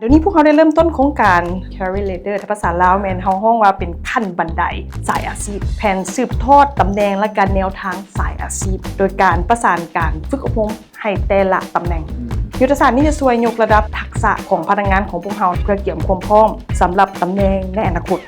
ດຽວນີ້ພວກເຮົາໄດ້ເລີ່ມຕົ້ນໂຄງການ Career Ladder ພາສາລາວແມ່ນເຮົາຮ້ອງວ່າເປັນຂັ້ນບັນໄດສາຍອາຊີບ, ແຜນສືບທອດຕຳແໜ່ງ ແລະ ການແນວທາງສາຍອາຊີບ ໂດຍການປະສານການຝຶກອົບຮົມໃຫ້ແຕ່ລະຕຳແໜ່ງ. ຍຸດທະສາດນີ້ຈະຊ່ວຍຍົກລະດັບທັກສະຂອງພະນັກງານຂອງພວກເຮົາ ເພື່ອກຽມຄວາມພ້ອມສຳລັບຕຳແໜ່ງໃນອະນາຄົດ.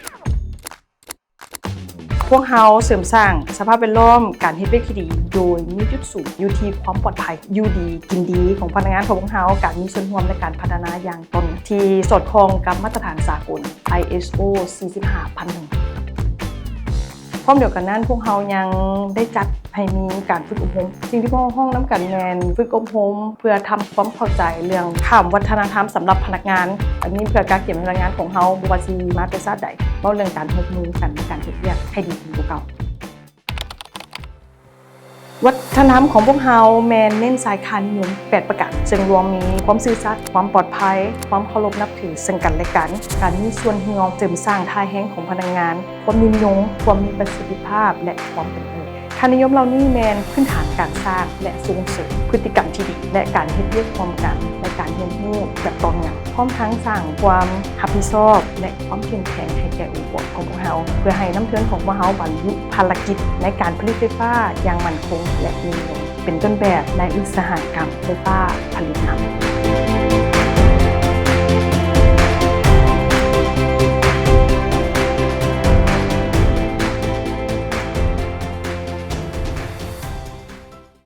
ພວກເຮົາເສີມສ້າງສະພາບແວດລ້ອມການເຮັດວຽກທີ່ດີ ໂດຍມີຈຸດສູງຢູ່ທີ່ຄວາມປອດໄພ, ຢູ່ດີກິນດີຂອງພະນັກງານຂອງພວກເຮົາ, ການມີສ່ວນຮ່ວມ ແລະ ການພັດທະນາຢ່າງຕໍ່ເນື່ອງ ທີ່ສອດຄ່ອງກັບມາດຕະຖານສາກົນ ໄອເອສໂອ ສີ່ສິບຫ້າພັນໜຶ່ງ. ພ້ອມດຽວກັນນັ້ນ, ພວກເຮົາຍັງໄດ້ຈັດໃຫ້ມີການຝຶກອົບຮົມ. ສິ່ງທີ່ພວກເຮົາຮ້ອງນຳກັນແມ່ນຝຶກອົບຮົມ ເພື່ອທຳຄວາມເຂົ້າໃຈເລື່ອງຂ້າມວັດທະນະທຳສຳລັບພະນັກງານ. ອັນນີ້ເພື່ອກະກຽມໃຫ້ພະນັກງານຂອງເຮົາ ບໍ່ວ່າຊິມາແຕ່ຊາດໃດ, ເວົ້າເລື່ອງການຮ່ວມມືກັນໃນການເຮັດວຽກໃຫ້ດີຂຶ້ນກວ່າເກົ່າ. ວັດທະນະທຳຂອງພວກເຮົາແມ່ນເນັ້ນໃສ່ຄ່ານິຍົມແປດປະການ, ເຊິ່ງລວມມີຄວາມຊື່ສັດ, ຄວາມປອດໄພ, ຄວາມເຄົາລົບນັບຖືເຊິ່ງກັນແລະກັນ, ການມີສ່ວນຮ່ວມ, ເສີມສ້າງທ່າແຮງຂອງພະນັກງານ, ຄວາມຍືນຍົງ, ຄວາມມີປະສິດທິພາບ ແລະ ຄວາມເປັນເລີດ. ຄ່ານິຍົມເຫຼົ່ານີ້ແມ່ນພື້ນຖານການສ້າງ ແລະ ສົ່ງເສີມພຶດຕິກຳທີ່ດີ ແລະ ການເຮັດວຽກຮ່ວມກັນ ແລະ ການຮຽນຮູ້ແບບຕໍ່ເນື່ອງ, ພ້ອມທັງສ້າງຄວາມຮັບຜິດຊອບ ແລະ ຄວາມເຂັ້ມແຂງໃຫ້ແກ່ອົງກອນຂອງພວກເຮົາ ເພື່ອໃຫ້ນ້ຳເທີນຂອງພວກເຮົາບັນລຸພາລະກິດໃນການຜະລິດໄຟຟ້າຢ່າງໝັ້ນຄົງ ແລະ ຍືນຍົງ, ເປັນຕົ້ນແບບໃນອຸດສາຫະກຳໄຟຟ້າຜະລິດນ້ຳ.